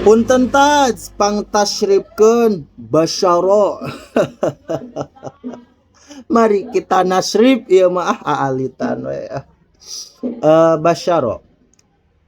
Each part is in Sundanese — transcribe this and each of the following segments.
Punten Taj, pangtasrifkeun basyara. Mari kita nasrif ieu mah, ah, aalitan we ah. Basyara.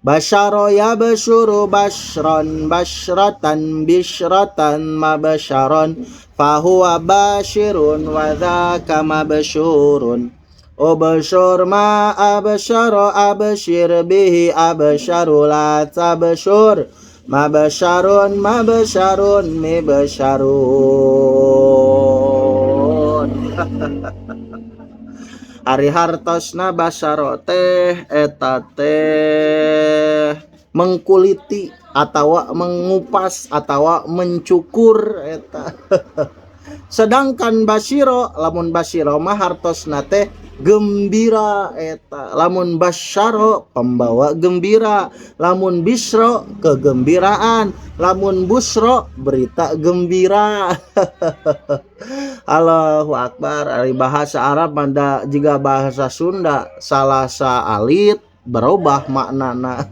Basyara yabsyuru basyran basyratan bisyratan mabsyaran fahuwa basyirun wa dzaka mabsyurun. Ubsyur ma absyara absyir bihi absyaru la tabsyur mabsyarun mabsyarun mibsyarun. Ari hartosna basyara teh eta teh mengkuliti atawa mengupas atawa mencukur eta. Sedangkan basyiro, lamun basyiro mah hartosna teh gembira eta. Lamun basyaro pembawa gembira, lamun bisro kegembiraan, lamun busro berita gembira. Allahu akbar, ari bahasa Arab manda jiga bahasa Sunda, salah saalit berubah maknana.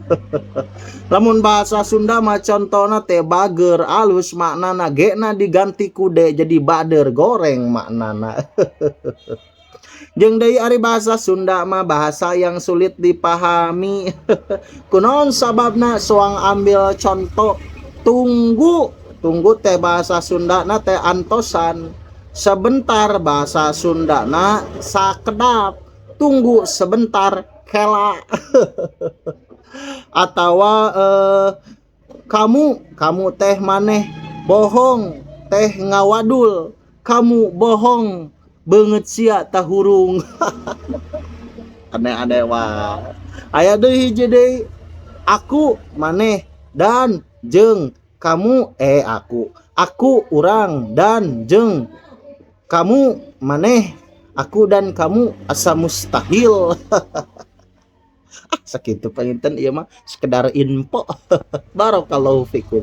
Lamun bahasa Sunda mah contona teh bager alus maknana, G-na diganti ku D jadi bader goreng maknana. Jeung deui ari bahasa Sunda mah bahasa yang sulit dipahami. Kunaon sababna? Soang ambil contoh tunggu. Tunggu teh bahasa Sundana teh antosan. Sebentar bahasa Sundana sakedap. Tunggu sebentar kela. Atawa kamu, kamu teh maneh, bohong teh ngawadul, kamu bohong beungeut sia tahurung. Aneh-aneh wae. Aya deui hiji deui, aku maneh dan jeung kamu, aku, aku urang dan jeung kamu maneh, aku dan kamu asa mustahil. Sakitu panginten ieu mah sekedar info. Barakallahu fikum.